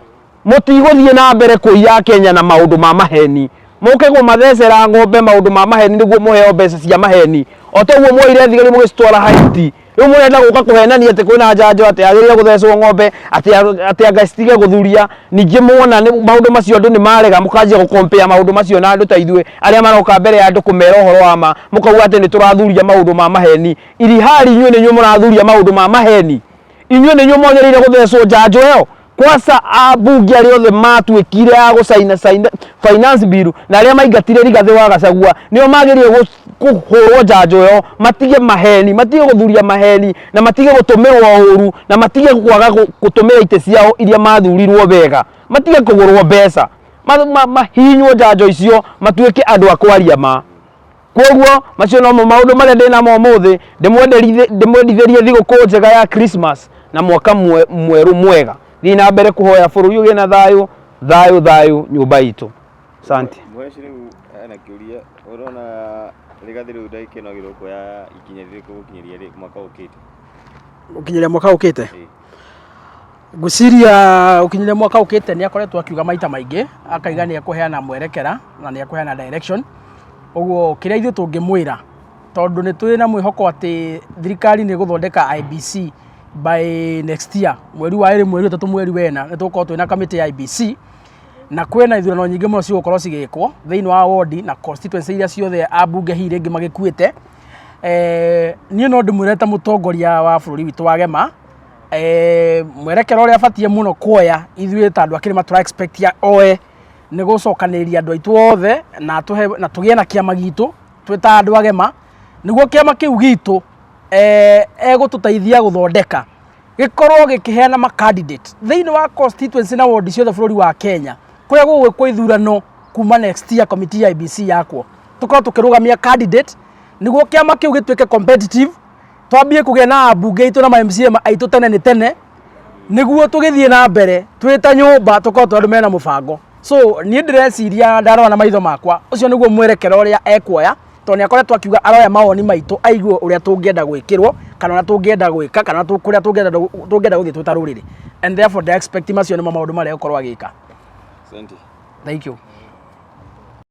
Mũtigũthiĩ na mbere kũiya Kenya na maũndũ ma maheni, mũke kũmathecera ng'ombe maũndũ ma maheni nĩguo mũheo mbeca cia maheni, o toguo mwoire thigari mũgĩcitwara Haiti. Rĩu mũrenda gũka kũhenania atĩ kwĩna njanjo atĩ yagĩrĩire gũthecwo ng'ombe, atĩ anga citige gũthuria. Ningĩ muona nĩ maũndũ macio andũ nĩ marega, mũkanjia gũkompea maũndũ macio na andũ ta ithuĩ arĩa maroka mbere ya andũ kũmera ũhoro wa ma, mũkauga atĩ nĩ tũrathuria maũndũ ma maheni, irihari inyuĩ nĩ inyuĩ mũrathuria maũndũ ma maheni. Inyuĩ nĩ inyuĩ mwagĩrĩire gũthecwo njanjo ĩyo. Kwanza ambunge arĩa othe matuĩkire a gũcaina caina finance bill na arĩa maingatire Rigathĩ wa Gachagua nĩo magĩrĩire kũhũrwo njanjo ĩyo, matige maheni, matige gũthuria maheni, na matige gũtũmĩrwo ũru, na matige kwaga gũtũmĩra itĩ ciao iria mathurirwo wega, matige kũgũrwo mbeca, mahihinywo njanjo icio, matuĩke andũ a kwaria ma. Koguo macio nomo maũndũ marĩa ndĩ namo ũmũthĩ. Ndĩmwendithĩrie thigũkũ njega ya Christmas na mwaka mwerũ mwega. Thiĩ na mbere kũhoya bũrũri ũgĩe na thayũ, thayũ, thayũ nyũmba itũ. Asante. Mheshi, rĩu ena kĩũria: ũrona Rigathĩ rĩu ndagĩka ĩno agĩrĩirwo kuoya ikinya rĩrĩkũ gũkinyĩria mwaka ũkĩte? Gũkinyĩria mwaka ũkĩte? Ĩĩ. Ngwĩciria gũkinyĩria mwaka ũkĩte nĩ akoretwo akiuga maita maingĩ, akaiga nĩ ekũheana mwerekera na nĩ ekũheana direction. Ũguo kĩrĩa ithuĩ tũngĩmwĩra, tondũ nĩ twĩ na mwĩhoko atĩ thirikari nĩ ĩgũthondeka IEBC by next year, mweri wa ĩrĩ, mweri ĩtatũ, mweri wena, nĩ tũgũkorwo twĩna kamĩtĩ ya IEBC, na kwĩna ithurano nyingĩ mũno cigũkorwo cigĩkwo thĩinĩ wa wodi na constituency iria ciothe ambunge hihi rĩngĩ magĩkuĩte. Niĩ no ndĩmwĩre ta mũtongoria wa bũrũri witũ wa Gema, mwerekera ũrĩa abatiĩ mũno kuoya, ithuĩ ta andũ a kĩrĩma tũra expect oe nĩ gũcokanĩrĩria andũ aitũ othe na atũhe na tũgĩe na kĩama gitũ twĩ ta andũ agema, nĩguo kĩama kĩu gitũ egũtũteithia gũthondeka gĩkorwo gĩkĩheana ma candidate thĩinĩ wa constituency na ward ciothe bũrũri wa Kenya kũrĩa gũgwĩkwo ithurano kuma next year, committee ya IEBC yakwo, tũkorwo tũkĩrũgamia candidate nĩguo kĩama kĩu gĩtuĩke competitive, twambie kũgĩa na ambunge aitũ na ma MCA aitũ tene nĩ tene, nĩguo tũgĩthiĩ na mbere twĩ ta nyũmba tũkorwo twĩ andũ mena mũbango. So niĩ ndĩreciria, ndarora na maitho makwa, ũcio nĩguo mwerekera ũrĩa ekuoya, tondũ nĩ akoretwo akiuga aroya mawoni maitũ, aigue ũrĩa tũngĩenda gwĩkĩrwo kana ũrĩa tũngĩenda gwĩka kana kũrĩa tũngĩenda gũthiĩ twĩ ta rũrĩrĩ, and therefore they expect macio nĩmo maũndũ marĩa egũkorwo agĩka. Asante. Thank you.